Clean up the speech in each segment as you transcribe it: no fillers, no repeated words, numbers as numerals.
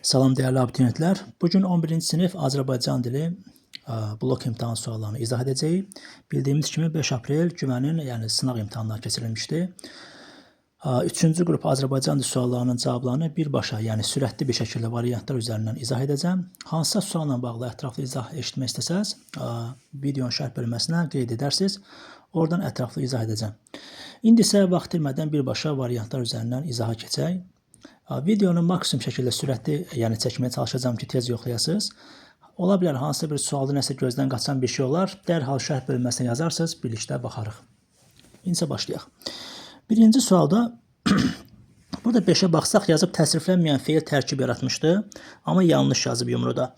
Salam dəyərli abituriyentlər. Bu gün 11-ci sinif Azərbaycan dili blok imtahan suallarını izah edəcəyik. Bildiyimiz kimi 5 aprel cümənin, yəni sınaq imtahanları keçirilmişdi. Üçüncü qrup Azərbaycan dili suallarının cavablarını birbaşa, yəni sürətli bir şəkildə variantlar üzərindən izah edəcəm. Hansısa sualla bağlı ətraflı izah eşitmək istəsəz, videonun şərh bölməsinə qeyd edərsiniz. Oradan ətraflı izah edəcəm. İndi isə vaxt itirmədən birbaşa variantlar üzərindən izaha keçək. Videonu maksimum şəkildə sürətli, yəni çəkməyə çalışacağam ki, tez yoxlayasınız. Ola bilər hansısa bir sualda nəsə gözdən qaçan bir şey olar. Dərhal şərh bölməsinə yazarsınız, birlikdə baxarıq. İndi isə başlayaq. Birinci sualda burada 5-ə baxsaq yazıb təsriflənməyən feil tərkib yaratmışdı, amma yanlış yazıb yumruda.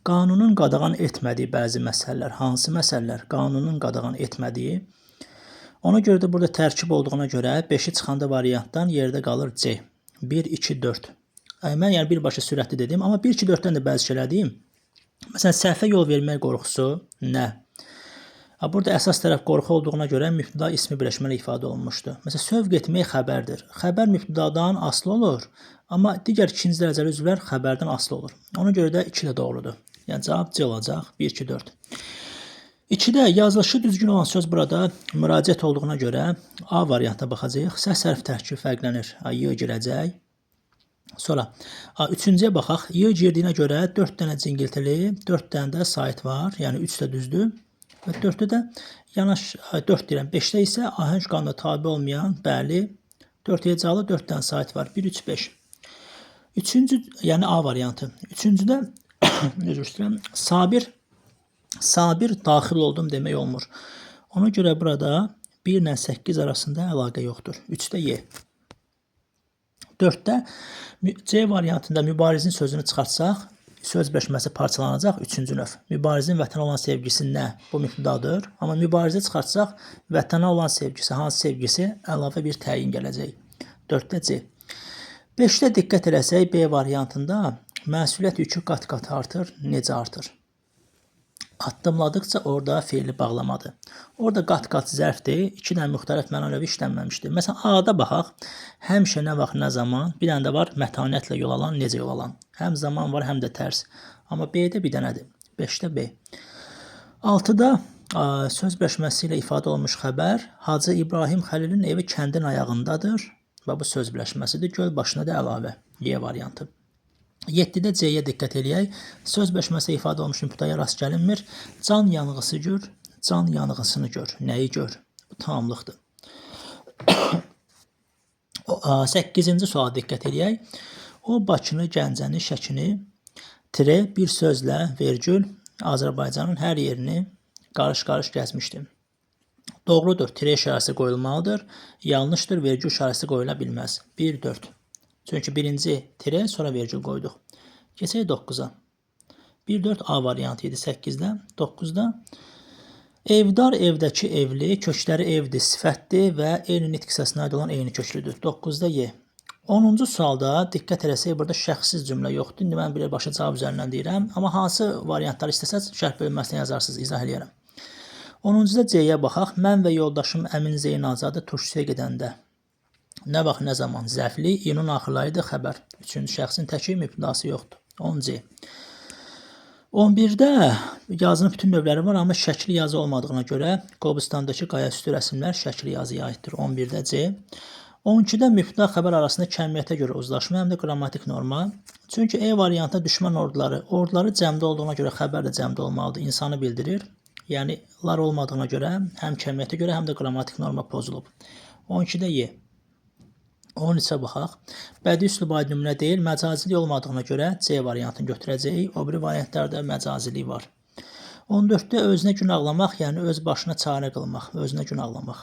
Qanunun qadağan etmədiyi bəzi məsələlər, hansı məsələlər? Qanunun qadağan etmədiyi. Ona görə də burada tərkib olduğuna görə 5-i çıxanda variantdan yerdə qalır C. 1, 2, 4. Mən yəni birbaşa sürətli dedim, amma 1, 2, 4-dən də bəzi şeylər deyim. Məsələn, səhvə yol vermək qorxusu nə? Burada əsas tərəf qorxu olduğuna görə mübtəda ismi birləşməli ifadə olunmuşdu. Məsələn, sövq etmək xəbərdir. Xəbər mübtədadan asılı olur, amma digər ikinci dərəcəli üzvlər xəbərdən asılı olur. Ona görə də 2 də doğrudur. Yəni cavab C olacaq. 1, 2, 4. 2-də yazılışı düzgün olan söz burada müraciət olduğuna görə A variantına baxacağıq. Səs hərf tərkibi fərqlənir. Y girəcək. Sonra üçüncüyə baxaq. Y girdiyinə görə 4 dənə cingiltili, 4 dənə də sait var. Yəni 3 də düzdür. Və 4-də də yanaş 4 deyirəm. 5-də isə ahəng qanuna tabe olmayan, bəli, 4 hecalı 4 dənə sait var. 1 3 5. Üçüncü, yəni A variantı. Üçüncüdə üzr istəyirəm. Sabir daxil oldum demək olmur. Ona görə burada 1 ilə 8 arasında əlaqə yoxdur. 3-də Y. 4-də C variantında mübarizin sözünü çıxartsaq, söz birləşməsi parçalanacaq. Üçüncü növ. Mübarizin vətənə olan sevgisi nə? Bu mübtədadır. Amma mübarizə çıxartsaq, vətənə olan sevgisi, hansı sevgisi? Əlavə bir təyin gələcək. 4-də C. 5-də diqqət eləsək, B variantında məsuliyyət yükü qat-qat artır. Necə artır? Addımladıqca orada feili bağlamadı. Orada qat-qat zərfdir. İki dənə müxtəlif məna növü işlənməmişdir. Məsələn, A-da baxaq. Həmişə nə vaxt, nə zaman. Bir dənə də var mətanətlə yol alan, necə yol alan. Həm zaman var, həm də tərs. Amma B-də bir dənədir. 5-də B. 6-da söz birləşməsi ilə ifadə olunmuş xəbər Hacı İbrahim Xəlilin evi kəndin ayağındadır. Və bu söz birləşməsidir. Göl başına da əlavə. Y variantı. 7-də C-yə diqqət eləyək. Söz birləşməsi ifadə olunmuş mübtədaya rast gəlinmir. Can yanğısı gör, can yanğısını gör. Nəyi gör? Bu tamamlıqdır. 8-ci suala diqqət eləyək. O Bakını, Gəncəni, Şəkini, tire bir sözlə, vergül, Azərbaycanın hər yerini qarış-qarış gəzmişdi. Doğrudur, tire işarəsi qoyulmalıdır. Yanlışdır, vergül işarəsi qoyula bilməz. 1, 4. Çünki birinci tire, sonra vergül qoyduq. Keçək 9-a. 1, 4 A variantı idi 8-də. 9-da evdar evdəki evli, kökləri evdir, sifətdir və eyni nitq hissəsinə aid olan eyni köklüdür. 9-da Y. 10-cu sualda diqqət eləsək, burada şəxssiz cümlə yoxdur. İndi mən birbaşa cavab üzərindən deyirəm. Amma hansı variantları istəsəz şərh bölməsinə yazarsınız, izah eləyərəm. 10-cuda C-yə baxaq. Mən və yoldaşım Əmin Zeynalzadə turşuya gedəndə. Nə vaxt, nə zaman? Zərfli, iyunun axırları idi xəbər. Üçüncü şəxsin təki mübtədası yoxdur. 10C. 11-də yazının bütün növləri var, amma şəkli yazı olmadığına görə Qobustandakı qayaüstü rəsimlər şəkli yazıya aiddir. 11-də C. 12-də mübtəda xəbər arasında kəmiyyətə görə uzlaşma, həm də qrammatik norma. Çünki E variantında düşmən orduları, orduları cəmdə olduğuna görə xəbər də cəmdə olmalıdır, insanı bildirir. Yəni, lar olmadığına görə həm kəmiyyətə görə, həm də qrammatik norma pozulub. 12-də Y. 13-ə baxaq. Bədii üslub aid nümunə deyil, məcazilik olmadığına görə C variantını götürəcəyik. O biri variantlarda məcazilik var. 14-də özünə gün ağlamaq, yəni öz başına çarə qılmaq, özünə gün ağlamaq.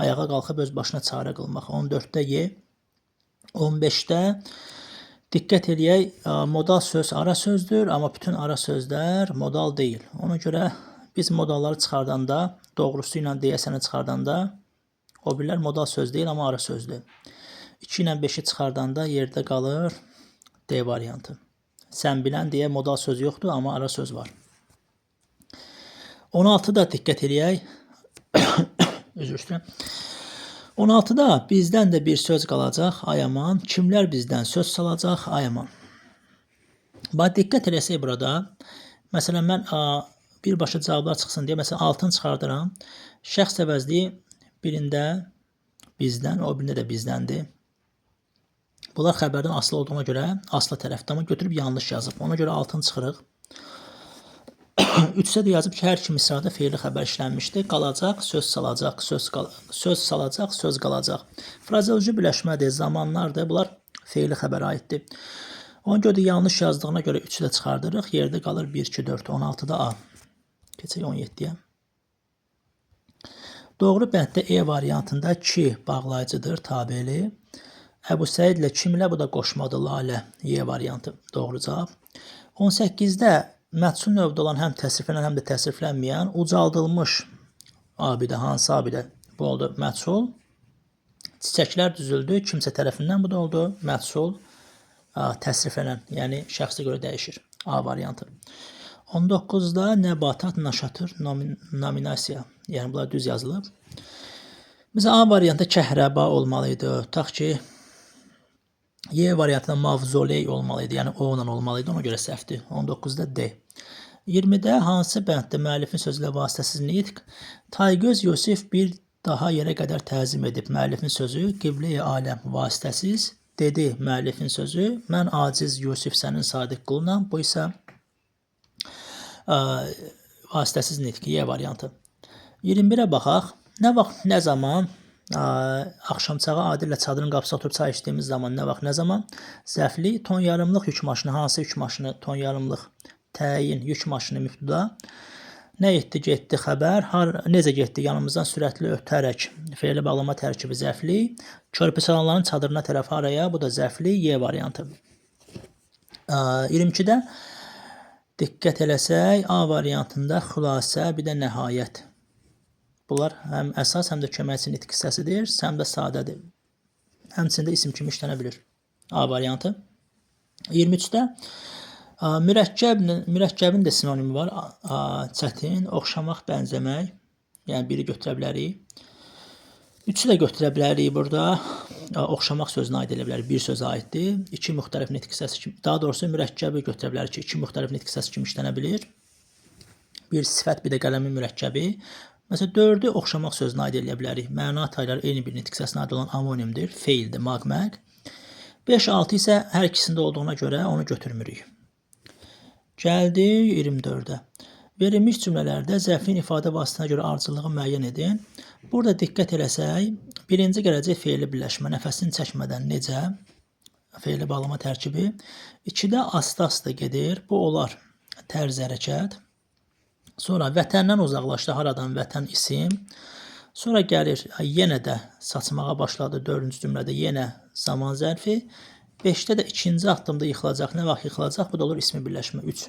Ayağa qalxıb öz başına çarə qılmaq. 14-də Y. 15-də diqqət eləyək, modal söz ara sözdür, amma bütün ara sözlər modal deyil. Ona görə biz modalları çıxardanda, doğrusu ilə deyəsəni çıxardanda, o birilər modal söz deyil, amma ara sözdür. 2 ilə 5-i çıxardanda yerdə qalır D variantı. Sən bilən deyə modal söz yoxdur, amma ara söz var. 16-da diqqət eləyək. Üzr istəyirəm. 16-da bizdən də bir söz qalacaq, ay aman. Kimlər bizdən söz salacaq, ay aman. Bax, diqqət eləsək burada, məsələn, mən birbaşa cavablar çıxsın deyə, məsələn, 6-nı çıxardıram. Şəxs əvəzliyi birində bizdən, o birində də bizdəndir. Bunlar xəbərdən asılı olduğuna görə asılı tərəfdə, amma götürüb yanlış yazıb. Ona görə 6-nı çıxırıq. 3-də də yazıb ki, hər iki misrada feili xəbər işlənmişdir. Qalacaq, söz salacaq, söz salacaq, söz qalacaq. Frazeoloji birləşmədir, zamanlardır. Bunlar feili xəbərə aiddir. Ona görə də yanlış yazdığına görə 3-ü də çıxardırıq. Yerdə qalır 1, 2, 4, 16-da A. Keçək 17-yə. Doğru bənddə E variantında 2 bağlayıcıdır, tabeli. Əbu Səidlə kimlə, bu da qoşmadır, Lalə. Y variantı doğru cavab. 18-də məhsul növdə olan həm təsriflənən, həm də təsriflənməyən ucaldılmış abidə, hansı abidə? Bu oldu məhsul. Çiçəklər düzüldü kimsə tərəfindən, bu da oldu məhsul təsriflənən, yəni şəxsə görə dəyişir. A variantı. 19-da nəbatat, naşatır, nominasiya. Yəni bunlar düz yazılıb. Məsələn, A variantında kəhrəba olmalı idi. Tutaq ki, Y variantında mavzoley olmalı idi. Yəni O ilə olmalı idi. Ona görə səhvdir. 19-da D. 20-də hansı bənddə müəllifin sözü ilə vasitəsiz nitq? Taygöz Yusif bir daha yerə qədər təzim edib. Müəllifin sözü qiblə-i aləm vasitəsiz. Dedi müəllifin sözü. Mən aciz Yusif sənin sadiq qulunam. Bu isə vasitəsiz nitq. Y variantı. 21-ə baxaq. Nə vaxt, nə zaman? Axşamçağı Adillə çadırın qapısına oturub çay içdiyimiz zaman nə vaxt, nə zaman? Zərfli, ton yarımlıq yük maşını, hansı yük maşını, ton yarımlıq təyin, yük maşını mübtəda. Nə etdi, getdi xəbər, necə getdi, yanımızdan sürətli ötərək, feili bağlama tərkibi zərfli, körpü salanların çadırına tərəf haraya, bu da zərfli, Y variantı. 22-də diqqət eləsək, A variantında xülasə, bir də nəhayət. Bunlar həm əsas, həm də köməkçi nitq hissəsidir, həm də sadədir. Həmçinin də isim kimi işlənə bilir. A variantı. 23-də mürəkkəbin də sinonimi var. Çətin, oxşamaq, bənzəmək. Yəni biri götürə bilərik. Üçü də götürə bilərik burada. Oxşamaq sözünə aid elə bilərik. Bir sözə aiddir. İki müxtəlif nitq hissəsi kimi, daha doğrusu mürəkkəbi götürə bilərik ki, iki müxtəlif nitq hissəsi kimi işlənə bilir. Bir sifət, bir də qələmin mürəkkəbi. Məsələn, 4-ü oxşamaq sözünə aid eləyə bilərik. Məna tayları eyni bir nitq hissəsinə aid olan amonimdir, feildir, maqmaq. 5-6 isə hər ikisində olduğuna görə onu götürmürük. Gəldik 24-ə. Verilmiş cümlələrdə zərfin ifadə vasitəsinə görə ardıcıllığı müəyyən edin. Burada diqqət eləsək, birinci gələcək feili birləşmə, nəfəsini çəkmədən necə? Feili bağlama tərkibi. 2-də asta-asta gedir. Bu olar tərz hərəkət. Sonra vətəndən uzaqlaşdı. Haradan vətən isim. Sonra gəlir yenə də saçmağa başladı. 4-cü cümlədə yenə zaman zərfi. 5-də də ikinci addımda yıxılacaq. Nə vaxt yıxılacaq? Bu da olur ismi birləşmə 3.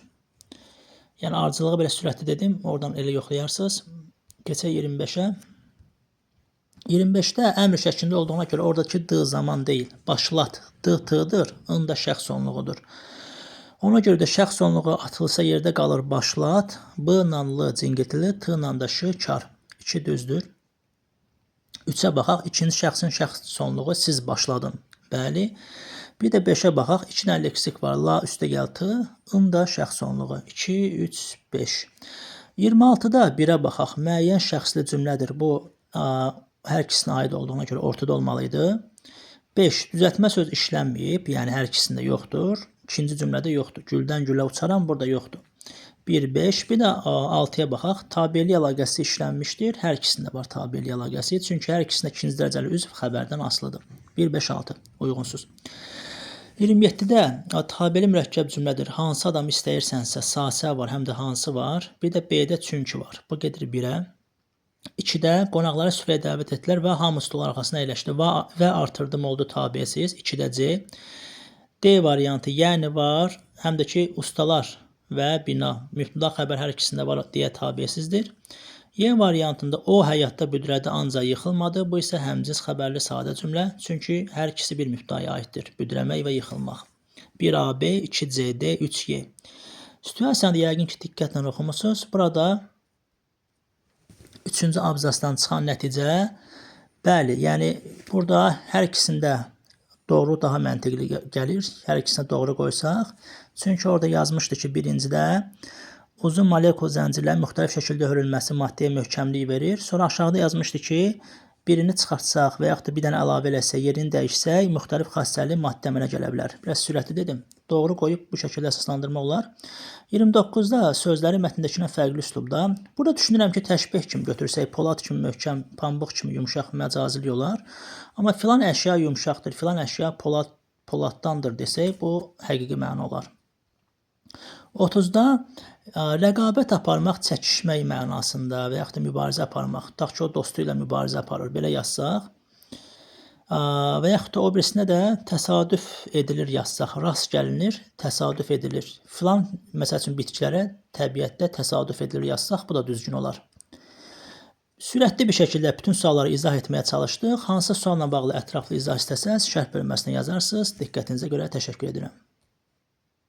Yəni ardıcılığı belə sürətli dedim. Oradan elə yoxlayarsınız. Keçək 25-ə. 25-də əmr şəklində olduğuna görə oradakı D zaman deyil. Başlat. D T-dır. N da şəxs onluğudur. Ona görə də şəxs onluğu atılsa yerdə qalır başlat. B ilə L cingiltili, T ilə də Ş kar. 2 düzdür. 3-ə baxaq. İkinci şəxsin şəxs sonluğu siz başladın. Bəli. Bir də 5-ə baxaq. 2 dənə leksik var. La üstə gəl T, N da şəxs sonluğu. 2, 3, 5. 26-da 1-ə baxaq. Müəyyən şəxsli cümlədir. Bu hər ikisinə aid olduğuna görə ortada olmalı idi. 5. Düzəltmə söz işlənməyib. Yəni hər ikisində yoxdur. İkinci cümlədə yoxdur. Güldən gülə uçaram, burada yoxdur. 1, 5. Bir də 6-ya baxaq. Tabeli əlaqəsi işlənmişdir. Hər ikisində var tabeli əlaqəsi. Çünki hər ikisində ikinci dərəcəli üzv xəbərdən asılıdır. 1, 5, 6. Uyğunsuz. 27-də tabeli mürəkkəb cümlədir. Hansı adam istəyirsənsə, sasə var, həm də hansı var. Bir də B-də çünki var. Bu gedir 1-ə. 2-də qonaqları süfrəyə dəvət etdilər və hamı stol arxasına əyləşdi. Və artırdım oldu tabesiz. 2-də C. D variantı yəni var, həm də ki ustalar və bina. Mübtəda xəbər hər ikisində var deyə tabesizdir. Y variantında o həyatda büdrədi ancaq yıxılmadı. Bu isə həmcins xəbərli sadə cümlə. Çünki hər ikisi bir mübtədaya aiddir. Büdrəmək və yıxılmaq. 1AB, 2CD, 3Y. Situasiyanı da yəqin ki diqqətlə oxumusunuz. Burada 3-cü abzasdan çıxan nəticə bəli, yəni burada hər ikisində Doğru daha məntiqli gəlir. Hər ikisinə doğru qoysaq. Çünki orada yazmışdı ki, birincidə uzun molekul zəncirlərin müxtəlif şəkildə hörülməsi maddəyə möhkəmlik verir. Sonra aşağıda yazmışdı ki, birini çıxartsaq və yaxud da bir dənə əlavə eləsək, yerini dəyişsək, müxtəlif xassəli maddə əmələ gələ bilər. Biraz sürətli dedim. Doğru qoyub bu şəkildə əsaslandırmaq olar. 29-da sözləri mətndəkindən fərqli üslubda. Burada düşünürəm ki, təşbih kimi götürsək, polad kimi möhkəm, pambıq kimi yumşaq məcazilik olar. Amma filan əşya yumşaqdır, filan əşya poladdandır desək, bu həqiqi məna olar. 30-da rəqabət aparmaq çəkişmək mənasında və yaxud da mübarizə aparmaq. Tutaq ki, o dostu ilə mübarizə aparır. Belə yazsaq. Və yaxud da o birisinə də təsadüf edilir yazsaq, rast gəlinir, təsadüf edilir. Filan, məsəl üçün, bitkilərə təbiətdə təsadüf edilir yazsaq, bu da düzgün olar. Sürətli bir şəkildə bütün sualları izah etməyə çalışdıq. Hansı sualla bağlı ətraflı izah istəsəniz, şərh bölməsinə yazarsınız. Diqqətinizə görə təşəkkür edirəm.